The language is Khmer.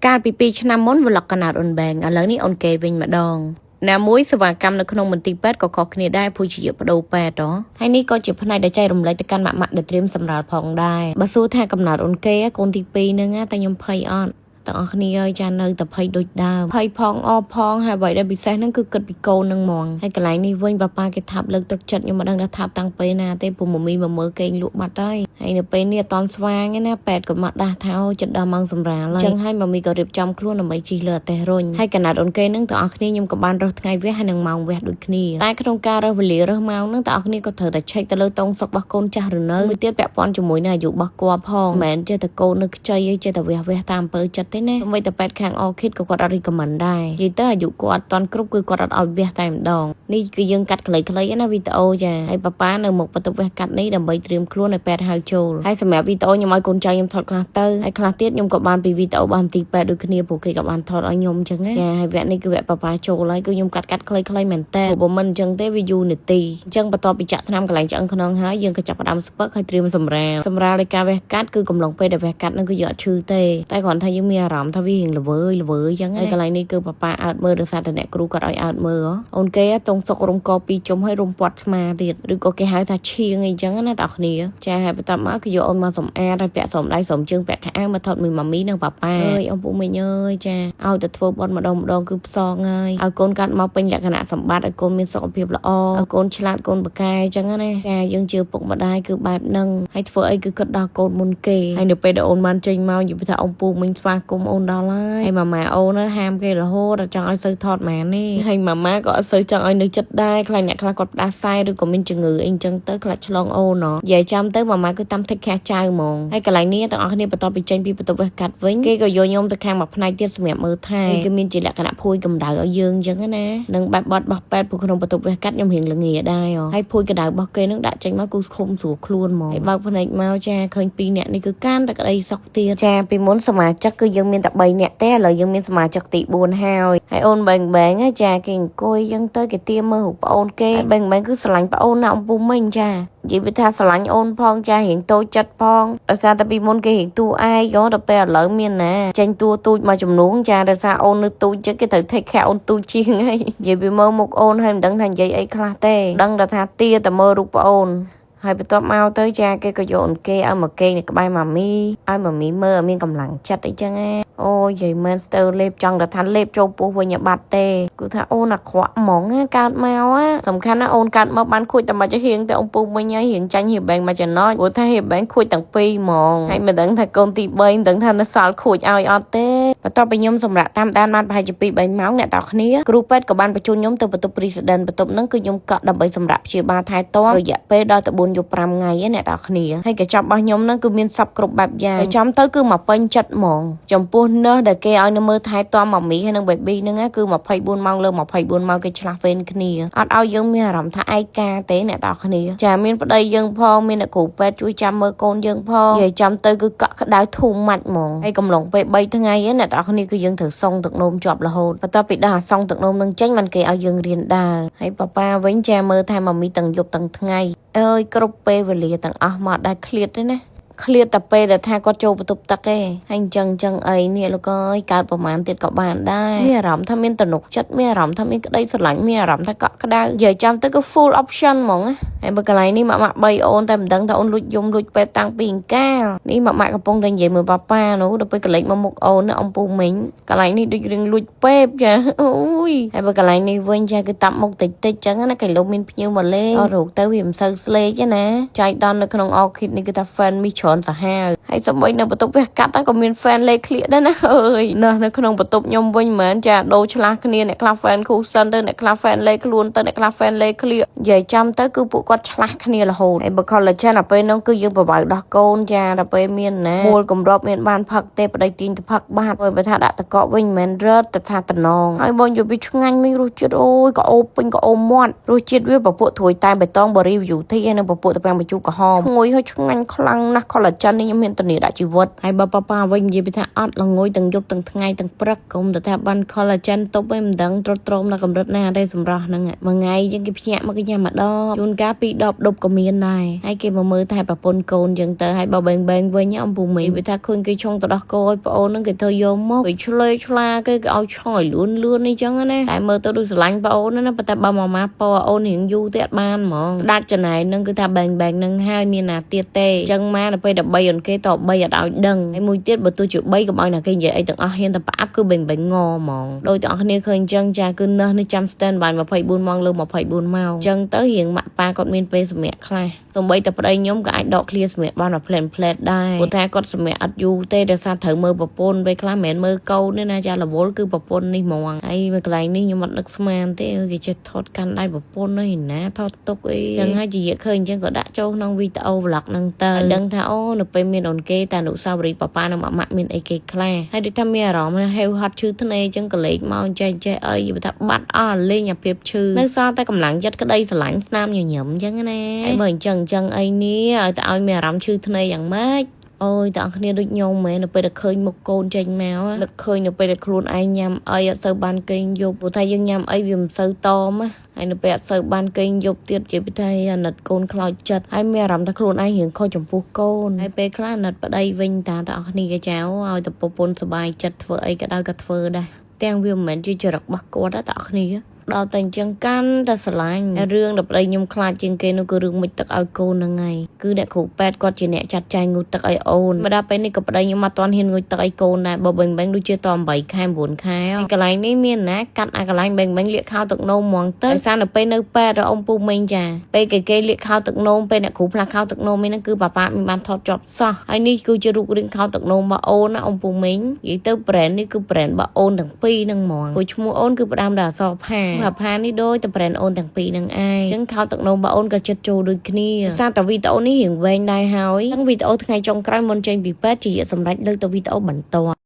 កាលពី2ឆ្នាំមុន vlog កណាតអូនបែងឥឡូវនេះអូនគេវិញម្ដងណាមួយសេវាកម្មនៅក្នុងមន្ទីរពេទ្យក៏ខុសគ្នាដែរព្រោះជាបដូរពេទ្យហ៎ហើយនេះក៏ជាផ្នែកដែលចែករំលែកទៅកាន់ម៉ាក់ម៉ាក់ដែលត្រៀមសម្រាលផងដែរបើសួរថាកំណត់អូនគេកូនទី2ហ្នឹងតែខ្ញុំភ័យអត់ទាំងអស់គ្នាអើយចានៅតែភ័យដូចដើមភ័យផងអផងហើយអ្វីដែលពិសេសហ្នឹងគឺគិតពីកូនហ្នឹងហ្មងហើយកន្លែងនេះវិញប៉ាប៉ាគេថាប់លើកទឹកចិត្តខ្ញុំមិនដឹងថាថាប់តាំងពេលណាទេព្រោះមមីមកមើលគេងលក់បាត់ហើយហើយនៅពេលនេះអត់តន់ស្វាងទេណាពេទ្យក៏មកដាស់ថាអូចិត្តដល់ម៉ោងសម្រាលហើយចឹងហើយមមីក៏រៀបចំខ្លួនដើម្បីជិះលើអតេះរុញហើយកណាត់អូនគេហ្នឹងទាំងអស់គ្នាខ្ញុំក៏បានរើសថ្ងៃវះហើយនឹងម៉ោងវះដូចគ្នាតែក្នុងការរើសវេលារើសម៉ោងហ្នឹងទាំងអស់គ្នាក៏ត្រូវតែឆែកទៅលើតងសុករបស់កូនចាស់ឬនៅមួយទៀតពាក់ព័ន្ធជាមួយនឹងអាយុរបស់គាត់ផងមិនមែនចេះតែកូននៅខ្ចីអីចេះតែវះវះតាមអំពើចិត្តទេណាសូម្បីតែពេទ្យខាង Orchid ក៏គាត់អត់ recommend ដែរនិយាយទៅអាយុគាត់អត់តន់គ្រប់គឺគាត់អត់ឲ្យវះតែម្ដងនេះគឺយើងកាត់ខ្លីៗណាវីដេអូចាហើយប៉ាប៉ានៅមុខបន្ទប់វះកាត់នេះដើម្បីត្រៀមខ្លួនឲ្យពេទ្យហៅចូលហើយសម្រាប់វីដេអូខ្ញុំឲ្យកូនចៅខ្ញុំថតខ្លះទៅហើយខ្លះទៀតខ្ញុំក៏បានពីវីដេអូរបស់មន្ទីរពេទ្យដូចគ្នាព្រោះគេក៏បានថតឲ្យខ្ញុំអញ្ចឹងណាចាហើយវគ្គនេះគឺវគ្គប៉ាប៉ាចូលហើយគឺខ្ញុំកាត់កាត់ខ្លីៗមែនតើព្រោះបើមិនអញ្ចឹងទេវាយូរនាទីអញ្ចឹងបន្ទាប់ពីចាក់ថ្នាំកន្លែងឆ្អឹងខ្នងហើយយើងក៏ចាប់ផ្ដើមស្ពឹកហើយត្រៀមសម្រាលសម្រាលនៃការវះកាត់គឺកំឡុងពេលដែលវះកាត់នឹងគឺយើងអត់ឈឺទេតែគ្រាន់ថាយើងមានអារម្មណ៍ថាវារៀងល្វើយល្វើយអញ្ចឹងហើយកន្លែងនេះគឺប៉ាប៉ាអើតមើលដោយសារតែអ្នកគ្រូគាត់ឲ្យអើតមើលអូនគេតងសុករំកពីរជុំហើយរំពាត់ស្មាទៀតឬក៏គេហៅថាឈៀងអីចឹងណាតើគ្នាចាហើយបន្ទាប់មកគឺយកអូនមកសម្អាតហើយពាក់ស្រោមដៃស្រោមជើងពាក់ខោអាវមកថតមួយម៉ាមីនិងប៉ាប៉ាអើយអ៊ំពូមីងអើយចាឲ្យតែធ្វើបន់ម្ដងម្ដងគឺផ្សងហើយឲ្យកូនកាត់មកពេញលក្ខណៈសម្បត្តិឲ្យកូនមានសុខភាពល្អឲ្យកូនឆ្លាតកូនបកែចឹងណាចាយើងជឿពុកម្ដាយគឺបែបហ្នឹងហើយធ្វើអីគឺគិតដល់កូនមុនគេហើយនៅពេលដែលអូនបានចេញមកនិយាយថាអ៊ំពូមីងស្វាគមន៍អូនដល់ហើយហើយម៉ាម៉ាអូនហាមគេរហូតដល់ចង់ឲ្យសូវថតម៉ានេះហើយម៉ាម៉ាក៏អត់សូវចង់ឲ្យនៅចិត្តដែរខ្លាចអ្នកខ្លះគាត់ផ្ដាសាយឬក៏មានជំងឺអីចឹងទៅខ្លាចឆ្លងអូនណនិយាយចាំទៅម៉ាម៉ាគឺតាម take care ចៅហ្មងហើយកន្លែងនេះទាំងអស់គ្នាបន្ទាប់ពីចេញពីបន្ទប់វះកាត់វិញគេក៏យកខ្ញុំទៅខាងមួយផ្នែកទៀតសម្រាប់មើលថែគេមានជាលក្ខណៈភួយកម្ដៅឲ្យយើងចឹងណានឹងបែបបត់របស់ពេទ្យព្រោះក្នុងបន្ទប់វះកាត់ខ្ញុំរៀងល្ងាដែរហើយភួយកម្ដៅរបស់គេនឹងដាក់ចេញមកគឺឃុំស្រួលខ្លួនហ្មងហើយបើកភ្នែកមកចាឃើញពីរនាក់នេះគឺកាន់តែក្តីសុខទៀតចាពីមុនសមាជិកគឺយើងមានតែ3នាក់ទេឥឡូវយើងមានសមាជិកទី4ហើយហើយអូនបែងបែងចាគេអង្គុយចឹងទៅគេទាមើលរូបប្អូនគេហើយបែងបែងគឺស្រឡាញ់ប្អូនណាអំពូមិញចានិយាយវាថាស្រឡាញ់អូនផងចារៀងតូចចិត្តផងដោយសារតែពីមុនគេរៀងតួឯកដល់ពេលឥឡូវមានណាចេញតួទូចមួយចំនួនចាដោយសារអូននៅទូចចឹងគេត្រូវ take care អូនទូចជាងហើយនិយាយពីមើលមុខអូនហើយមិនដឹងថានិយាយអីខ្លះទេដឹងតែថាទាតែមើលរូបប្អូនហើយបន្ទាប់មកទៅចាគេក៏យកអូនគេឲ្យមកគេងនៅក្បែរម៉ាមីឲ្យម៉ាមីមើលឲ្យមានកម្លាំងចិត្តអីចឹងណាអូយយាយមែនស្ទើលេបចង់តែថាលេបចូលពោះវិញឲ្យបាត់ទេគឺថាអូនអាក្រក់ហ្មងណាកើតមកណាសំខាន់ណាអូនកើតមកបានខួចតែមួយចំហៀងតែអំពូវិញហើយរៀងចាញ់ហៀបែងមួយចំណុចព្រោះថាហៀបែងខួចទាំងពីរហ្មងហើយមិនដឹងថាកូនទី3មិនដឹងថានៅសល់ខួចឲ្យអត់ទេបន្ទាប់ពីខ្ញុំសម្រាប់តាមដានបានប្រហែលជា2 3ម៉ោងអ្នកតោះគ្នាគ្រូពេទ្យក៏បានបញ្ជូនខ្ញុំទៅបន្ទប់ President បន្ទប់ហ្នឹងគឺខ្ញុំកក់ដើម្បីសម្រាប់ព្យាបាលថែទាំរយៈពេលដល់ទៅ4យប់5ថ្ងៃអ្នកតោះគ្នាហើយកញ្ចប់របស់ខ្ញុំហ្នឹងគឺមានសពគ្រប់បែបយ៉ាងហើយចំទៅគឺមកពេញចិត្តហ្មងចំពោះ nurse ដែលគេឲ្យនៅមើលថែទាំម៉ាមីហើយនិង baby ហ្នឹងគឺ24ម៉ោងលើ24ម៉ោងគេឆ្លាស់វេនគ្នាអត់ឲ្យយើងមានអារម្មណ៍ថាឯកាទេអ្នកតោះគ្នាចាមានប្តីយើងផងមានអ្នកគ្រូពេទ្យជួយចាំមើលកូនយើងផងនិយាយចាំទៅគឺកក់ក្ដៅធូរម៉ាច់ហ្មងហើយកំឡុងពេល3ថ្ងៃអ្នកតោះគ្នាគឺយើងត្រូវសង់ទឹកនោមជាប់រហូតបន្ទាប់ពីដោះអាសង់ទឹកនោមនឹងចេញมันគេឲ្យយើងរៀនដើរហើយប៉ាប៉ាវិញចាមើលថែម៉ាមីទាំងយប់ទាំងថ្ងៃអើយគ្រប់ពេលវេលាទាំងអស់មកដែលឃ្លាតទេណាឃ្លាតតែពេលដែលថាគាត់ចូលបន្ទប់ទឹកឯងហើយអញ្ចឹងអញ្ចឹងអីនេះលោកអើយកើតប្រហែលទៀតក៏បានដែរមានអារម្មណ៍ថាមានទំនុកចិត្តមានអារម្មណ៍ថាមានក្តីស្រឡាញ់មានអារម្មណ៍ថាកក់ក្ដៅនិយាយចាំទៅគឺ full option ហ្មងណាហើយបើកន្លែងនេះម៉ាក់ម៉ាក់3អូនតែមិនដឹងថាអូនលួចយំលួចពេបតាំងពីអង្កាលនេះម៉ាក់ម៉ាក់កំពុងតែនិយាយមួយប៉ាប៉ានោះដល់ពេលកលេចមកមុខអូនណាអំពូមីងកន្លែងនេះដូចរឿងលួចពេបចាអូយហើយបើកន្លែងនេះវិញចាគឺតាប់មុខតិចតិចចឹងណាកែលោកមានភ្ញៀវមកលេងអត់រូបទៅវាមិនសូវស្លេកទេណាចៃដន្យនៅក្នុង Orchid នេះគឺថា fan មីច្រើនសាហាវហើយសម្បីនៅបន្ទប់វះកាត់ក៏មាន fan លេខក្លៀកដែរណាអើយនៅក្នុងបន្ទប់ខ្ញុំវិញមិនមែនចាដូរឆ្លាស់គ្នាអ្នកខ្លះ fan គូសិនទៅអ្នកខ្លះ fan លេខខ្លួនទៅអ្នកខ្លះ fan លេខក្លៀកនិយាយចាំទៅគឺពួកគាត់ឆ្លាស់គ្នារហូតហើយបើ collagen ដល់ពេលនោះគឺយើងបបៅដោះកូនចាដល់ពេលមានណាមូលកម្របមានបានផឹកទេប្តីទាញទៅផឹកបាត់ហើយបើថាដាក់តកកវិញមិនមែនរត់ទៅថាតំណងហើយបងយល់វាឆ្ងាញ់មិញរសជាតិអូយក៏អូពេញក៏អូមាត់រសជាតិវាពពួកត្រួយតែបៃតងបរី beauty ហើយនិងពពួកត្រពាំងបញ្ជូរក្រហមឈ្ងុយហើយឆ្ងាញ់ខ្លាំងណាស់ collagen នេះខ្ញុំមានធានាដាក់ជីវិតហើយបើប៉ាប៉ាវិញនិយាយពីថាអត់ល្ងុយទាំងយប់ទាំងថ្ងៃទាំងព្រឹកកុំទៅថាបាន collagen ទប់ឯងមិនដឹងត្រុតត្រោមដល់កម្រិតណាទេសម្រាប់ហ្នឹងមួយថ្ងៃយើងគេភ្ញាក់មកគេញ៉ាំម្ដងជួនកាលពីរដបដប់ក៏មានដែរហើយគេមកមើលថែប្រពន្ធកូនចឹងទៅហើយបើបែងបែងវិញអំពូមីវាថាឃើញគេឆុងទៅដោះគោឲ្យប្អូនហ្នឹងគេធ្វើយកមកវាឆ្លេឆ្លាគេគេឲ្យឆុងឲ្យលឿនលឿននេះចឹងណាតែមើលទៅដូចស្រឡាញ់ប្អូនណាប៉ុន្តែបើមកម៉ាប៉អូនរៀងយូរទៀតអត់បានហ្មងស្ដាច់ចំណែនហ្នឹងគឺថាបែងបែងហ្នឹងហើយមានណាទៀតទេចឹងមកដល់ពេល13អូនគេត3អត់ឲ្យដឹងហើយមួយទៀតបើទោះជា3កុំឲ្យណាគេនិយាយអីទាំងអស់ហ៊ានតែផ្អាប់គឺបែងបែងងហ្មងដោយទាំងអស់គ្នាឃើញចឹងចាគឺនឹសនេះចាំ stand by 24ម៉ោងលើ24ម៉ោងចឹងទៅរៀងម៉ាក់ប៉ាគាត់មានពេលសម្រាកខ្លះសំបីតែប្តីខ្ញុំក៏អាចដកឃ្លាសម្រាកបានមួយផ្លែតផ្លែតដែរព្រោះថាគាត់សម្រាកអត់យូរទេដោយសារត្រូវមើលប្រពន្ធពេលខ្លះមិនមែនមើលកូនទេណាចារវល់គឺប្រពន្ធនេះហ្មងហើយមួយកន្លែងនេះខ្ញុំអត់នឹកស្មានទេគេចេះថតកាន់ដៃប្រពន្ធនេះណាថតទុកអីចឹងហើយជាឃើញអញ្ចឹងក៏ដាក់ចូលក្នុងវីដេអូ vlog ហ្នឹងទៅឲ្យដឹងថាអូនៅពេលមានអូនគេតាអនុស្សាវរីយ៍ប៉ាប៉ានិងម៉ាក់ម៉ាក់មានអីគេខ្លះហើយដូចថាមានអារម្មណ៍ហេវហត់ឈឺធ្នេអញ្ចឹងក៏លេចមកចេះចេះអីយថាបាត់អស់លេងអាភាពឈឺនៅសល់តែកម្លាំងចិត្តក្តីស្រឡាញ់ស្នាមញញឹមអញ្ចឹងណាហើយមើលអញ្ចឹងអញ្ចឹងអីនេះឲ្យតែឲ្យមានអារម្មណ៍ឈឺធ្នេយ៉ាងម៉េចអូយតើគ្នាដូចខ្ញុំមែននៅពេលដែលឃើញមុខកូនចេញមកនឹកឃើញនៅពេលដែលខ្លួនឯងញ៉ាំអីអត់សូវបានគេងយប់ព្រោះថាយើងញ៉ាំអីវាមិនសូវតមណាហើយនៅពេលអត់សូវបានគេងយប់ទៀតជាពិសេសអាណិតកូនខ្លោចចិត្តហើយមានអារម្មណ៍ថាខ្លួនឯងរៀងខុសចំពោះកូនហើយពេលខ្លះអាណិតប្តីវិញតាតើអស់គ្នាចៅឲ្យតែប្រពន្ធសប្បាយចិត្តធ្វើអីក៏ដោយក៏ធ្វើដែរទាំងវាមិនមែនជាចរិតរបស់គាត់ទេតើអស់គ្នាដល់តែអញ្ចឹងកាន់តែស្រឡាញ់រឿងដែលប្តីខ្ញុំខ្លាចជាងគេនោះគឺរឿងមុជទឹកឲ្យកូនហ្នឹងហើយគឺអ្នកគ្រូពេទ្យគាត់ជាអ្នកចាត់ចែងងូតទឹកឲ្យអូនមកដល់ពេលនេះក៏ប្តីខ្ញុំអត់ទាន់ហ៊ានងូតទឹកឲ្យកូនដែរបើបែងបែងដូចជាត8ខែ9ខែកន្លែងនេះមានណាកាត់អាកន្លែងបែងបែងលាកខោទឹកនោមហ្មងទៅដោយសារនៅពេលនៅពេទ្យអ៊ំពូមីងចាពេលគេគេលាកខោទឹកនោមពេលអ្នកគ្រូផ្លាស់ខោទឹកនោមនេះគឺប៉ាប៉ាមានបានថតជាប់សោះហើយនេះគឺជារូបរាងខោទឹកនោមរបស់អូនណាអ៊ំពូមីងនិយាយទៅ brand នេះគឺ brand របស់អូនទាំងពីរហ្នឹងហ្មងព្រោះឈ្មោះអូនគឺផ្ដើមដោយអក្សរផាផានេះដូចតែ brand អូនទាំងពីរហ្នឹងឯងអញ្ចឹងខោទឹកនោមរបស់អូនក៏ចិត្តចូលដូចគ្នាសារតែវីដេអូនេះរៀងវែងដែរហើយអញ្ចឹងវីដេអូថ្ងៃចុងក្រោយមុនចេញពីពេទ្យជាសម្រាប់លើកទៅវីដេអូបន្ត។